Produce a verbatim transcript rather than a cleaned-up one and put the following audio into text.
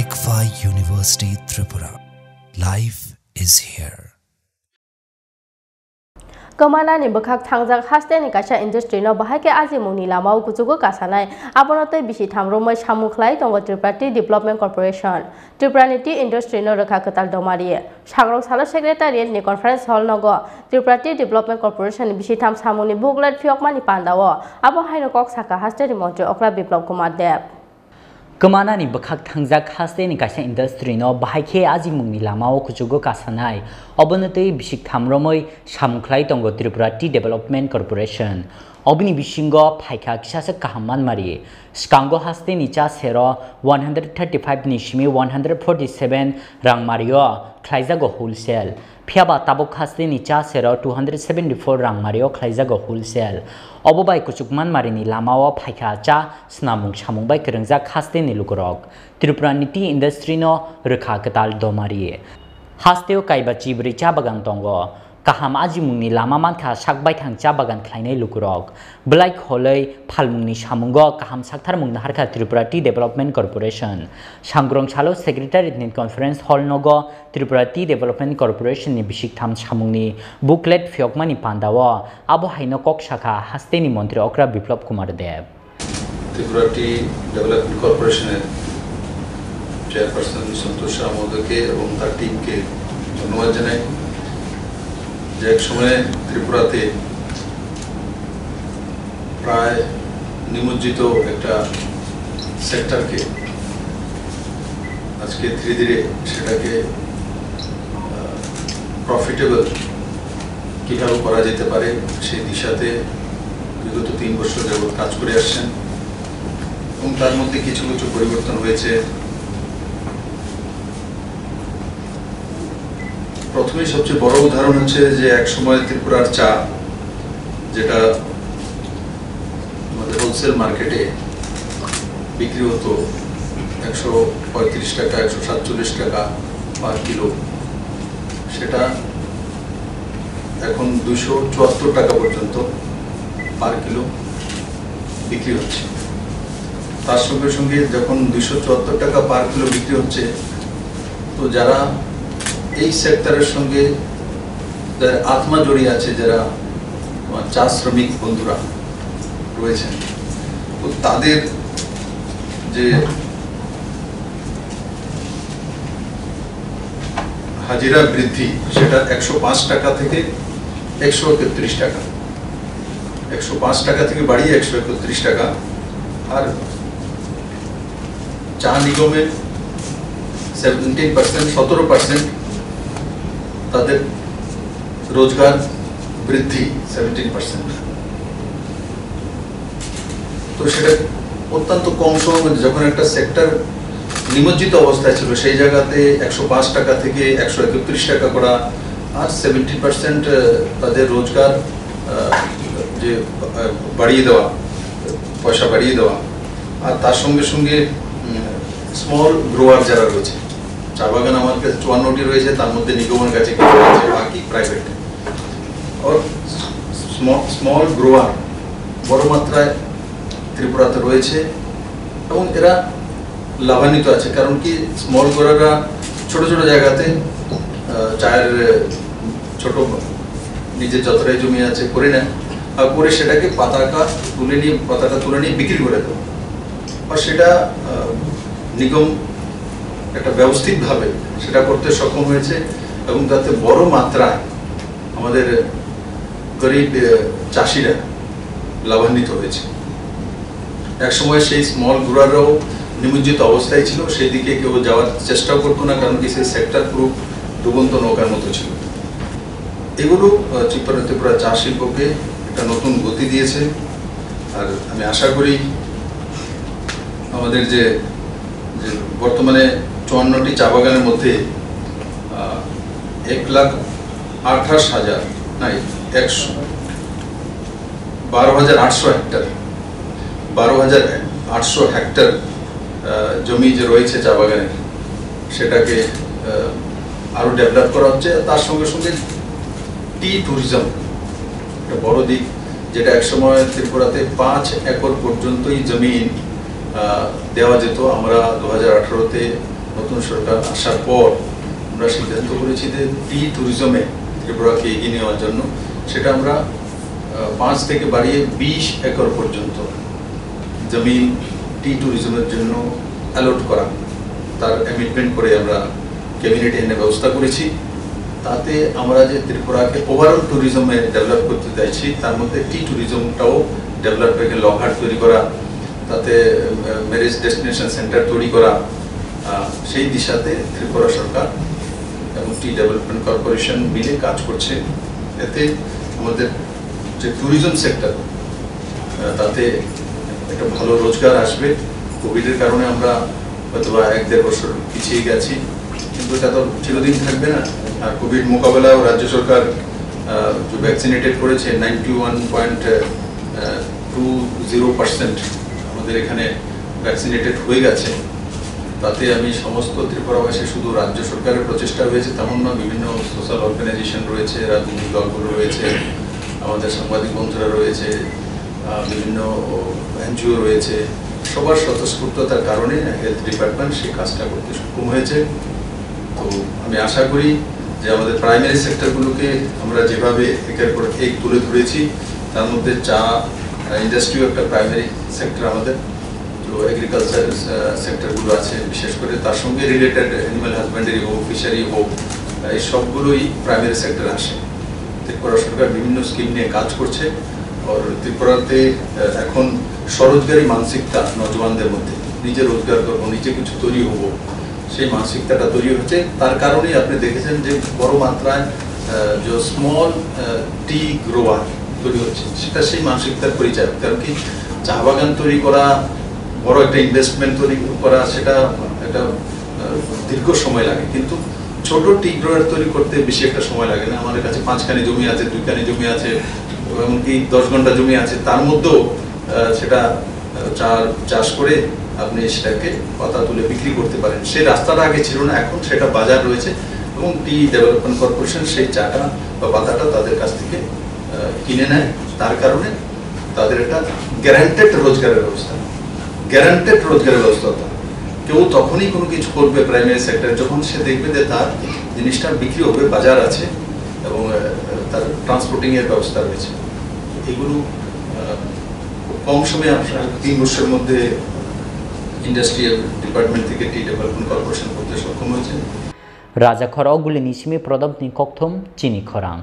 Kfa University Tripura. Life is here. Kwmanani bwkhak thangjak hasteni kaisa industry no bahai khe ajimungni lamao kuchugo kasanai. Abono tei bisi tham romwi samung khlai tongo Tripura Tea Development Corporation. Tripurani tea industry no rwkha kwtal domari. Sangrong salo secretariat ni conference hall nogo Tripura Tea Development Corporation ni bisi tham samungni booklet phiyokmani pandao. Abo haino kok sakha hasteni montri okra Biplab Kumar Deb. Kwmanani bwkhak thangjak hasteni kaisa industry no bahai khe ajimungni lamao kuchugo kasanai. Obono tei bisik tham romwi samung khlai tongo Tripura Tea Development Corporation. Oboni bisingo phaikha kisasa kaham manmari. Skango hasteni cha sero one hundred thirty-five ni simi one hundred forty-seven rang mario khlaijago wholesale. Phiyaba tabuk hasteni cha sero two hundred seventy-four rang mario khlaijago wholesale. Obo bai kuchuk manmarini lamao phaikha cha snamung samung bai kwrwngjak hasteni lukurok. Tripurani tea industry no rwkha kwtal domari. Hasteo kaiba chibrwi cha bagan tongo. Kaham ajimungni lama mankha sak baithang cha bagan khlainai lukurok. Belai kholwi phalmungni samungo kaham saktharmung naharkha Tripura Tea Development Corporation. Sangrong salo secretariat ni conference hall nogo Tripura Tea Development Corporation ni bisik tham samungni booklet phiyokmani pandao abo haino kok sakha hasteni montri okra Biplab Kumar Deb. Tripura Tea Development Corporation-এর চেয়ারপারসন সন্তোষ শাহ মহোদয়কে এবং তার টিমকে ধন্যবাদ জানাই, যে এক সময়ে ত্রিপুরাতে প্রায় নিমজ্জিত একটা সেক্টরকে আজকে ধীরে ধীরে সেটাকে, আহ, প্রফিটেবল কীভাবে করা যেতে পারে, সেই দিশাতে বিগত তিন বছর যাবৎ কাজ করে আসছেন এবং তার মধ্যে কিছু কিছু পরিবর্তন হয়েছে। প্রথমেই সবচেয়ে বড় উদাহরণ হচ্ছে যে এক সময় ত্রিপুরার চা, যেটা আমাদের হোলসেল মার্কেটে বিক্রি হতো একশো পঁয়ত্রিশ টাকা, একশো সাতচল্লিশ টাকা পার কিলো, সেটা এখন দুশো চুয়াত্তর টাকা পর্যন্ত পার কিলো বিক্রি হচ্ছে। তার সঙ্গে সঙ্গে যখন দুশো চুয়াত্তর টাকা পার কিলো বিক্রি হচ্ছে, তো যারা এই সেক্টরের সঙ্গে যাদের আত্মা জড়িয়ে আছে, যারা আমার চা শ্রমিক বন্ধুরা রয়েছেন, তো তাদের যে হাজিরা বৃদ্ধি, সেটা একশো পাঁচ টাকা থেকে একশো একত্রিশ টাকা, একশো পাঁচ টাকা থেকে বাড়িয়ে একশো একত্রিশ টাকা। আর চা নিগমে সেভেন্টিন পার্সেন্ট, সতেরো পার্সেন্ট তাদের রোজগার বৃদ্ধি, সেভেন্টিন পার্সেন্ট। তো সেটা অত্যন্ত কম সময়ের মধ্যে, যখন একটা সেক্টর নিমজ্জিত অবস্থায় ছিল, সেই জায়গাতে একশো পাঁচ টাকা থেকে একশো একত্রিশ টাকা করা আর সেভেন্টি পার্সেন্ট তাদের রোজগার, আহ, যে, আহ, বাড়িয়ে দেওয়া, পয়সা বাড়িয়ে দেওয়া, আর তার সঙ্গে সঙ্গে, উম, স্মল গ্রোয়ার যারা রয়েছে, চা বাগান আমার কাছে চুয়ান্নটি রয়েছে, তার মধ্যে নিগমের কাছে কিছু রয়েছে, বাকি প্রাইভেট। ওর স্ম-, স্মল গ্রোয়ার বড় মাত্রায় ত্রিপুরাতে রয়েছে এবং এরা লাভান্বিত আছে। কারণ কি, স্মল গ্রোয়াররা ছোট ছোট জায়গাতে, আহ, চায়ের, আহ, ছোট নিজের যতটাই জমি আছে করে নেয়, আর করে সেটাকে পতাকা তুলে নিয়ে, পতাকা তুলে নিয়ে বিক্রি করে দেয়। আর সেটা, আহ, নিগম একটা ব্যবস্থিতভাবে সেটা করতে সক্ষম হয়েছে এবং তাতে বড় মাত্রায় আমাদের গরিব, আহ, চাষিরা লাভান্বিত হয়েছে। একসময় সেই স্মল গ্রোয়াররাও নিমজ্জিত অবস্থায় ছিল, সেই দিকে কেউ যাওয়ার চেষ্টাও করতো না, কারণ কি, সেই সেক্টর পুরো ডুবন্ত নৌকার মতো ছিল। এগুলো, আহ, ত্রিপুরা, ত্রিপুরা চা শিল্পকে একটা নতুন গতি দিয়েছে। আর আমি আশা করি আমাদের যে, যে বর্তমানে চুয়ান্নটি চা বাগানের মধ্যে, আহ, এক লাখ আঠাশ হাজার, নাই, একশো, বারো হাজার আটশো হেক্টর, বারো হাজার আটশো হেক্টর, আহ, জমি যে রয়েছে চা বাগানের, সেটাকে, আহ, আরও ডেভেলপ করা হচ্ছে। তার সঙ্গে সঙ্গে টি ট্যুরিজম একটা বড় দিক, যেটা একসময় ত্রিপুরাতে পাঁচ একর পর্যন্তই জমিন, আহ, দেওয়া যেত। আমরা দু হাজার আঠারোতে নতুন সরকার আসার পর আমরা সিদ্ধান্ত করেছি যে টি ট্যুরিজমে ত্রিপুরাকে এগিয়ে নেওয়ার জন্য। সেটা আমরা আহ, পাঁচ থেকে বাড়িয়ে বিশ একর পর্যন্ত জমিন টি ট্যুরিজমের জন্য অ্যালট করা, তার অ্যামিটমেন্ট করে আমরা ক্যাবিনেটে এনে ব্যবস্থা করেছি। তাতে আমরা যে ত্রিপুরাকে ওভারঅল ট্যুরিজমে ডেভেলপ করতে চাইছি, তার মধ্যে টি ট্যুরিজমটাও ডেভেলপ, এখানে লকহাট তৈরি করা, তাতে ম্যারেজ ডেস্টিনেশন সেন্টার তৈরি করা, আহ, সেই দিশাতে ত্রিপুরা সরকার এবং টি ডেভেলপমেন্ট কর্পোরেশন মিলে কাজ করছে। এতে আমাদের যে ট্যুরিজম সেক্টর, আহ, তাতে একটা ভালো রোজগার আসবে। কোভিডের কারণে আমরা হয়তো বা এক দেড় বছর পিছিয়ে গেছি, কিন্তু এটা তো চিরদিন থাকবে না। আর কোভিড মোকাবেলাও রাজ্য সরকার, আহ, যে ভ্যাকসিনেটেড করেছে ninety one point two zero percent আমাদের এখানে ভ্যাকসিনেটেড হয়ে গেছে। তাতে আমি সমস্ত ত্রিপুরাবাসী, শুধু রাজ্য সরকারের প্রচেষ্টা হয়েছে তেমন নয়, বিভিন্ন সোশ্যাল অর্গানাইজেশন রয়েছে, রাজনৈতিক দলগুলো রয়েছে, আমাদের সাংবাদিক বন্ধুরা রয়েছে, আহ, বিভিন্ন এনজিও রয়েছে, সবার স্বতঃস্ফূর্ততার কারণে হেলথ ডিপার্টমেন্ট সেই কাজটা করতে সক্ষম হয়েছে। তো আমি আশা করি যে আমাদের প্রাইমারি সেক্টরগুলোকে আমরা যেভাবে একের পর এক তুলে ধরেছি, তার মধ্যে চা ইন্ডাস্ট্রিও একটা প্রাইমারি সেক্টর আমাদের। তো এগ্রিকালচার সেক্টরগুলো আছে, বিশেষ করে তার সঙ্গে রিলেটেড অ্যানিমাল হাজবেন্ডারি হোক, ফিশারি হোক, এই সবগুলোই প্রাইমারি সেক্টরে আসে। ত্রিপুরা সরকার বিভিন্ন স্কিম নিয়ে কাজ করছে। আর ত্রিপুরাতে আহ, এখন স্বরোজগারী মানসিকতা নজওয়ানদের মধ্যে, নিজে রোজগার করবো, নিজে কিছু তৈরি হবো, সেই মানসিকতাটা তৈরি হচ্ছে। তার কারণেই আপনি দেখেছেন যে বড় মাত্রায় আহ, যে স্মল টি গ্রোয়ার তৈরি হচ্ছে, সেটা সেই মানসিকতার পরিচয়। কারণ কি, চা বাগান তৈরি করা, বড় একটা ইনভেস্টমেন্ট তৈরি করা, সেটা একটা আহ, দীর্ঘ সময় লাগে, কিন্তু ছোট টি গ্রোয়ার তৈরি করতে বেশি একটা সময় লাগে না। আমাদের কাছে পাঁচখানি জমি আছে, দুইখানি জমি আছে, এমনকি দশ ঘন্টা জমি আছে, তার মধ্যেও আহ, সেটা আহ, চা চাষ করে আপনি সেটাকে পাতা তুলে বিক্রি করতে পারেন। সেই রাস্তাটা আগে ছিল না, এখন সেটা বাজার রয়েছে এবং টি ডেভেলপমেন্ট কর্পোরেশন সেই চাটা বা পাতাটা তাদের কাছ থেকে আহ, কিনে নেয়। তার কারণে তাদের একটা গ্যারান্টেড রোজগারের ব্যবস্থা, গ্যারান্টেড রোজগারের ব্যবস্থা। কেউ তখনই কোনো কিছু করবে প্রাইমারি সেক্টরে, যখন সে দেখবে যে তার জিনিসটা বিক্রি হবে, বাজার আছে এবং আহ, তার ট্রান্সপোর্টিংয়ের ব্যবস্থা রয়েছে। এগুলো আহ, খুব কম সময়ে আপনার তিন বছরের মধ্যে ইন্ডাস্ট্রিয়াল ডিপার্টমেন্ট থেকে টি ডেভেলপমেন্ট কর্পোরেশন করতে সক্ষম হয়েছে। Rajakhor o guli ni simi Prodop ni kokthum chini khorang.